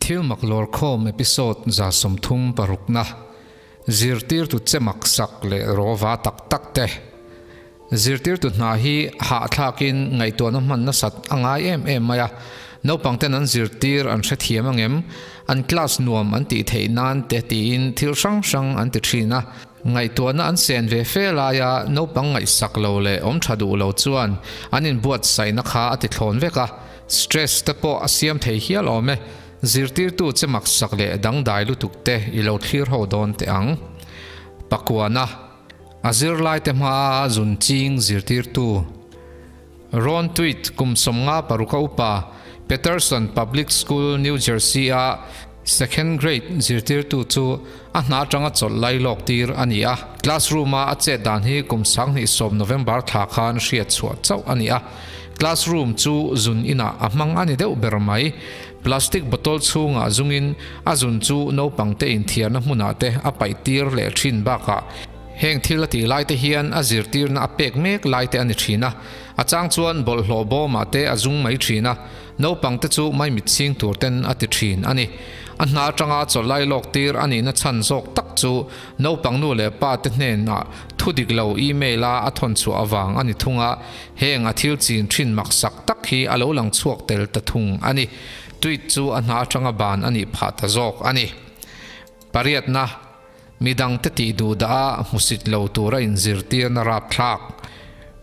Thil mak lawrkhawm episode 36 na, Zirtirtu che mak sak leh rawva tak tak te. Zirtirtu hna hi hahthlakin ngaihtuahna hman nasat a ngai em em mai a, naupangten an zirtir an hrethiam angem, an class nuam an tih theih nan te tiin thil hrang hrang an ti thin a. Ngaihtuahna an sen ve fe laia naupang ngaihsak lo leh awm tha duh lo chuan an inbuatsaihna kha a ti thlawn vek a, stress te pawh a siam thei hial awm e. Zirtirtu che maksak leh dangdai lutuk te i lo thlir ho dawn teh ang. Pakuana, A zirlaite hmaa zun ching zirtirtu. Ron Tweet kum 56 a upa, Paterson Public School, New Jersey-a second grade zirtirtu chu a hna atanga chawlh lai lawk tir a ni a. Classroom-a a chet dan hi kum 2010 November thla khan hriat chhuah chauh a ni a. Classroom chu zun inah a hmang a ni deuh ber mai. Plastic bottle chhungah zungin a zun chu naupangte inthiarna hmunah te a paih tir leh thin bakah heng thil a tih lai te hian a zirtirna a pek mek lai te a ni thin a. A chang chuan bawlhhlawh bawmah te a zung mai thin a, naupangte chu maimit ching tur ten a ti thin a ni. A hna atanga chawlh lai lawk tir a nihna chhan zawk tak chu naupang nu leh pa te hnenah thu dik lo email a a thawn chhuah avang a ni thung a. Heng a thil chin thin maksak tak hi a lo lang chhuak tel ta thung a ni. Tweet chu a hna atanga ban a nih phah ta zawk a ni. Pariatna, Midangte tih duh dah a hmusit lo tura inzirtirna rapthlak.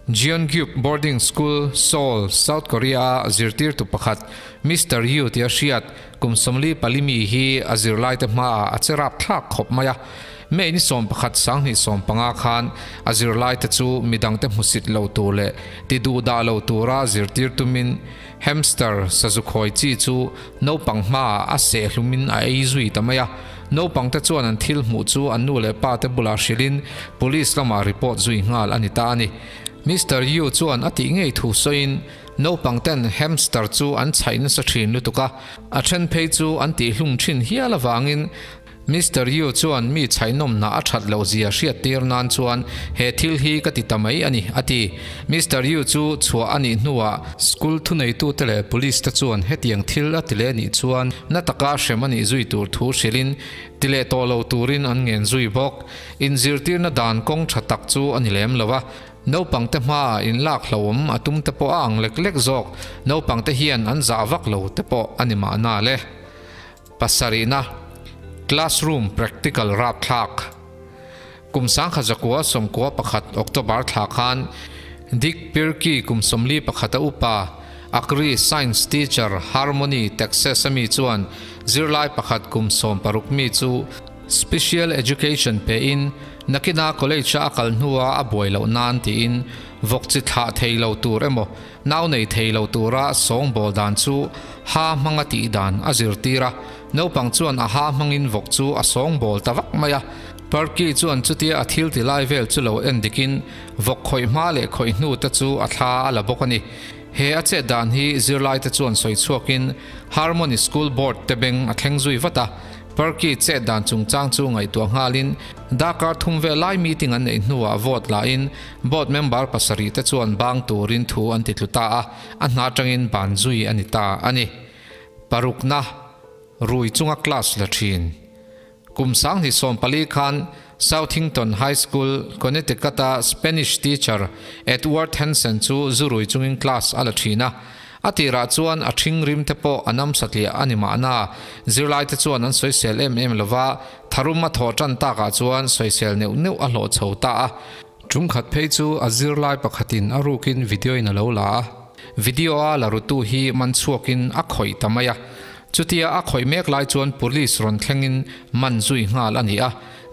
Jeongyup Boarding School, Seoul, South Korea-a zirtirtu pakhat Mister Yu tia hriat kum 44 mi hi a zirlaite hmaah a che rapthlak khawp mai a. May ni 11 2015 khan a zirlaite chu midangte hmusit lo tur leh ti duh dah lo tura zirtir tumin hamster sazu khawi chi chu naupang hmaah a seh hlumin a ei zui ta mai a. Naupangte chuan an thil hmuh chu an nu leh pate bulah hrilhin police lamah report zui nghal a ni ta a ni. Mister Yu chuan a tih ngei thu sawiin naupangten hamster chu an chhaih nasa thin lutuk a, a then phei chu an tihhlum thin hial avangin Mister Yu chuan mi chhaihnawmna a that loh zia hriattir nan chuan he thil hi ka ti ta mai a ni, a ti. Mister Yu chu chhuah a nih hnuah school thuneitute leh police te chuan hetiang thil a ti leh nih chuan na taka hrem a nih zui tur thu hrilhin ti leh tawh lo turin an ngen zui bawk. Inzirtirna dan kawng tha tak chu a ni lem lo a, naupangte hmaah inlak hlauhawm a tum te pawh a ang lek lek zawk, naupangte hian an zah vak lo te pawh a ni mahna le. Pasarihna, Classroom Practical rapthlak. Kum 1991 October thla khan Dick Pirkey kum 41 a upa, Akri Science Teacher Harmony, Texas a mi chuan zirlai pakhat kum 16 mi chu Special Education pein nakina college a a kal hnua a buai loh nan tiin vawk chi thlah thei lo tur emaw Nau nei thei lo tura sawngbawl dan chu ha hmanga tih dan a zirtir a, naupang chuan a ha hmangin vawk chu a sawngbawl ta vak mai a. Parky chuan chutia a thil ti lai vel chu lo en dikin vawk khawih hma leh khawih hnu te chu a thla a la bawk a ni. He a chet dan hi zirlaite chuan sawi chhuakin Harmony School Board te beng a thleng zui vat a. Parky chet dan chungchang chu ngaihtuah nghalin darkar thum vel lai meeting an neih hnuah vote lahin Board member pasarih te chuan bang turin thu an ti tlu ta a, a hna atangin ban zui a ni ta a ni. Parukna, Rui chunga class la thin. Kum 2014 khan Southington High School, Connecticut-a Spanish teacher Edward Hansen chu zu rui chungin class a la thin a. A tirah chuan a thing rim te pawh a nam satliah a ni mahna, zirlaite chuan an sawisel em em lova, tharum a thawh tan takah chuan sawisel neuh neuh a hlawh chho ta a. Tum khat phei chu a zirlai pakhatin a rukin video in a lo la a, video a la rutu hi man chhuakin a khawih ta mai a. Chutia a khawih mek lai chuan police rawn thlengin man zui nghal a ni a.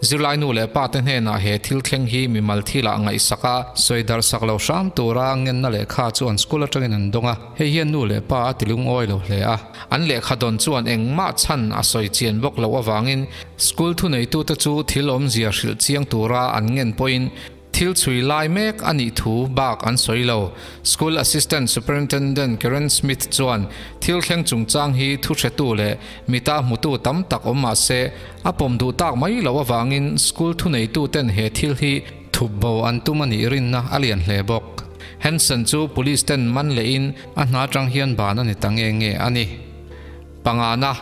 Zirlai nu leh pa te hnenah he thil thleng hi mimal thilah ngaihsak a, sawi darhsak lo hram tura ngenna lehkha chu an school atangin an dawng a, hei hian nu leh pa a ti lungawi lo hle a. An lehkha dawn chuan engmah chhan a sawi chian bawk loh avangin school thuneitute chu thil awmzia hrilh chiang tura an ngen pawhin thil chhui lai mek a nih thu bak an sawi lo. School Assistant Superintendent Karen Smith chuan thil thleng chungchang hi thu hretu leh mita hmutu tam tak awm mah se a pawm duh tak mai loh avangin school thuneituten he thil hi thup bo an tum a nih rinna a lian hle bawk. Hanson chu police ten man lehin a hna atang hian ban a ni ta nge nge a ni. Pangana.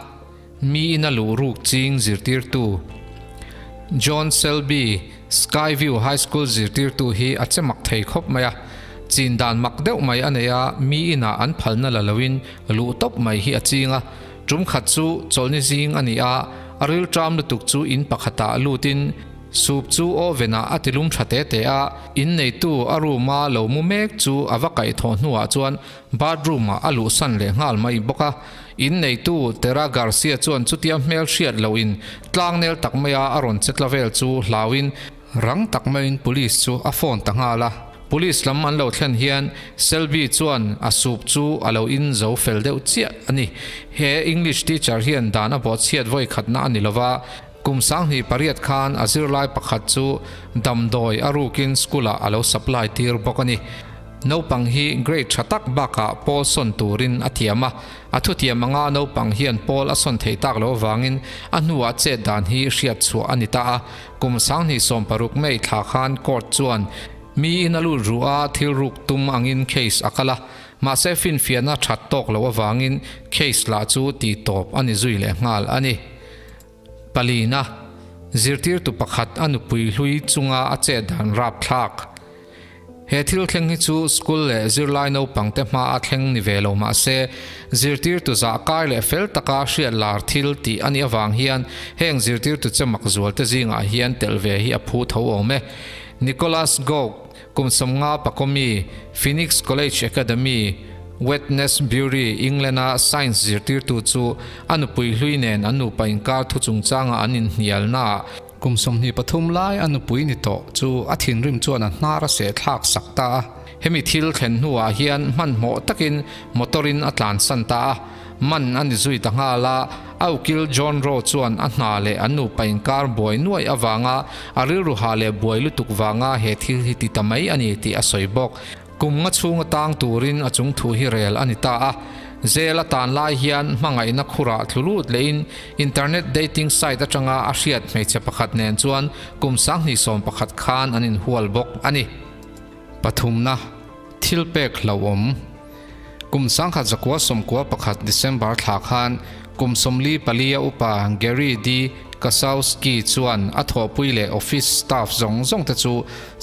Mi ina luh ruk ching zirtirtu John Selby, Skyview High School zirtirtu hi a che mak thei khawp mai a. Chin dan mak deuh mai a nei a, mi inah an phalna la loin luh tawp mai hi a ching a. Tum khat chu chawlhni zing a ni a, a rilṭam lutuk chu in pakhatah lutin Soup chu oven ah a ti lum tha te te a, in neitu a room a lo mu mek chu a va kaih thawh hnuah chuan bathroom ah a luhsan leh nghal mai bawk a. In neitu Tera Garcia chuan chutia hmel hriat loh in tlangnel tak maia a rawn che tla vel chu hlauin rang tak maiin police chu a phone ta nghal a. Police lam an lo thlen hian Selby chuan a soup chu a lo in zo fel deuh chiah a ni. He English teacher hian dan a bawhchhiat vawi khatna a ni lova, Kum 2008 khan a zirlai pakhat chu damdawi a rukin school-ah a lo supply tir bawk a ni. Naupang hi grade tha tak bakah pawl sawn turin a thiam a, a thutiam anga naupang hian pawl a sawn thei tak loh avangin a hnuah chet dan hi hriat chhuah a ni ta a. Kum 2016 May thla khan court chuan miin a lut ruh a, thil ruk tum angin case a kal a, mahse finfiahna that tawk loh avangin case lah chu tihtawp a ni zui leh nghal a ni. Palina, zirtirtu pakhat a nupui hlui chunga a chet dan rapthlak. He thil thleng hi chu school leh zirlai naupangte hma a thleng ni ve lo mah se, zirtirtu zah kai leh fel taka hriat lar thil tih a nih avang hian heng zirtirtu che mak zualte zingah hian telh ve hi a phu tho awm e. Nicholas Gough, Kum 50 pakomi, Phoenix College Academy, Wednesbury, England-a Science zirtirtu chu a nupui hlui nen an nupa inkar thu chungchanga an inhnialnaah kum 23 lai a nupui ni tawh chu a thinrim chuan a hnar a sehthlak sak ta a. Hemi thil thlen hnuah hian hmanhmawh takin motor-in a tlansan ta a. Man a ni zui ta nghal a, a ukil John Rowe chuan a hna leh an nupa inkar buai nuaih avanga a rilru hah leh buai lutuk vanga he thil hi ti ta mai a ni tih a sawi bawk. Kum nga chhunga tang turin a chung thu hi rel a ni ta a. Jail a tan lai hian hmangaihna khurah thlu lut lehin internet dating site atanga a hriat hmeichhe pakhat nen chuan kum 2011 khan an inhual bawk a ni. Pathumna, thil pek hlauhawm. Kum 1991 December thla khan kum 44 a upa Gary D. Kasowski chuan a thawhpui leh office staff zawng zawng te chu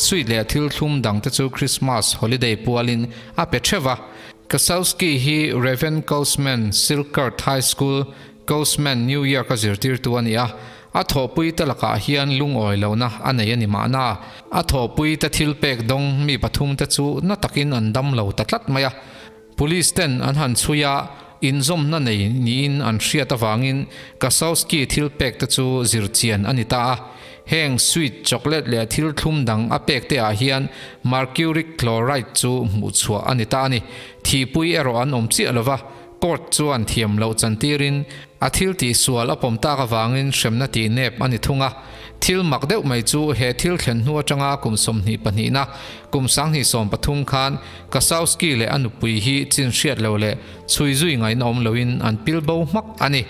sweet leh thil thlum dang te chu Christmas holiday pualin a pe theuh a. Kasowski hi Raven Coastman Silkirk High School, Coastman, New York a zirtirtu a ni a. A thawhpui te lakah hian lungawi lohna a nei a ni mahna. A thawhpui te thil pek dawng mi pathum te chu na takin an dam lo ta tlat mai a. Police ten an han chhui a, inzawmna nei niin an hriat avangin Kasowski thil pek te chu zirchian a ni ta a. Heng sweet, chocolate leh thil thlum dang a pek te ah hian mercuric chloride chu hmuhchhuah a ni ta a ni. Thihpui erawh an awm chiah lova. Court chuan thiam loh chantirin a thil tihsual a pawm tak avangin hremna tih nep a ni thung a. Thil mak deuh mai chu he thil thlen hnu atanga kum 22 na kum 2013 khan Kasowski leh a nupui hi chin hriat lo leh chhui zui ngaihna awm loin an pil bo hmak a ni.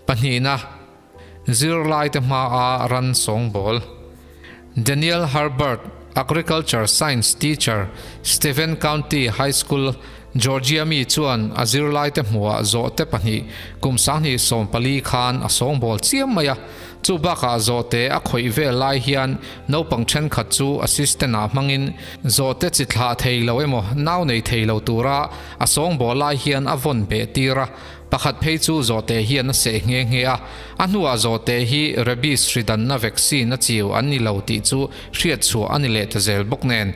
Pahnihna, Zirlaite hmaa ran sawngbawl. Daniel Herbert, Agriculture Science teacher, Stephen County High School, Georgia mi chuan a zirlaite hmuhah zawhte pahnih kum 2014 khan a sawngbawl chiam mai a. Chu bakah zawhte a khawih vel lai hian naupang thenkhat chu assistant-ah hmangin zawhte chi thlah thei lo emaw nau nei thei lo tura a sawngbawl lai hian a vawn beh tir a. Pakhat phei chu zawhte hian a seh nghe nghe a, a hnuah zawhte hi rabies hridanna vaccine a chiu an ni lo tih chu hriat chhuah a ni leh ta zel bawk nen.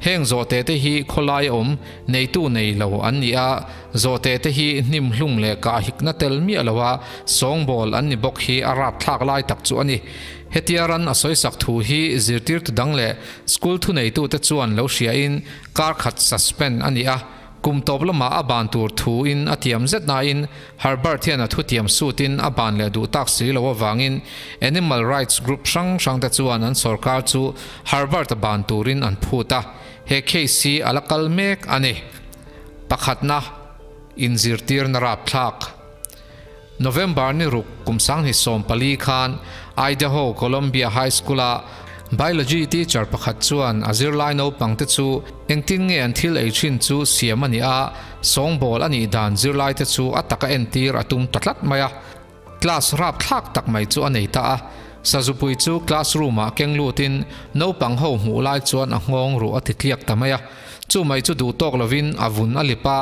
Heng zawhte te hi khawlai awm, neitu nei lo an ni a, zawhte te hi hnim hlum leh kah hikna tel miah loa sawngbawl an ni bawk hi a rapthlak lai tak chu a ni. Hetia ran a sawisak thu hi zirtirtu dang leh school thuneitute chuan lo hriain kar khat suspend a ni a, Kum tawp lamah a ban tur thuin a tiam zet nain Herbert hian a thutiam sutin a ban leh duh tak si lo avangin animal rights group hrang hrang te chuan an sorkar chu Herbert a ban turin an phut a, he case hi a la kal mek a ni. Pakhatna, inzirtirna rapthlak. November ni ruk kum 2014 khan Idaho Columbia High School-a Biology teacher pakhat chuan a zirlai naupangte chu engtin nge an thil ei thin chu siam a ni a, sawngbawl a nih dan zirlaite chu a taka entir a tum ta tlat mai a. Class rapthlak tak mai chu a nei ta a. Sazupui chu classroom ah keng lutin naupang ho hmuh lai chuan a nghawng ruh a ti tliak ta mai a. Chu mai chu duh tawk lovin a vun a lip a,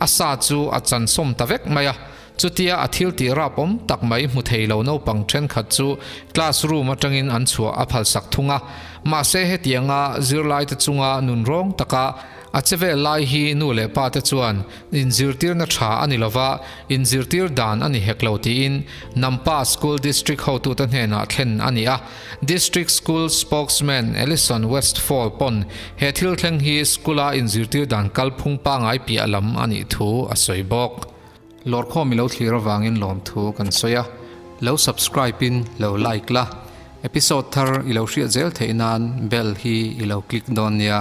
a sa chu a chansawm ta vek mai a. Chutia a thil tih rap awm tak mai hmu thei lo naupang thenkhat chu classroom atangin an chhuah a phalsak thung a. Mahse hetianga zirlaite chunga nunrawng taka a che vel lai hi nu leh pa te chuan inzirtirna tha a ni lova, inzirtir dan a ni hek lo tiin Nampa School District hotute hnenah thlen a ni a. District School Spokesman Alison Westfall pawn he thil thleng hi school-a inzirtir dan kalphung pangai piah lam a nih thu a sawi bawk. Lawrkhawm i lo thlir avangin lawmthu kan sawi a, lo subscribe in lo like la, episode thar i lo hriat zel theih nan bell hi i lo click dawn nia.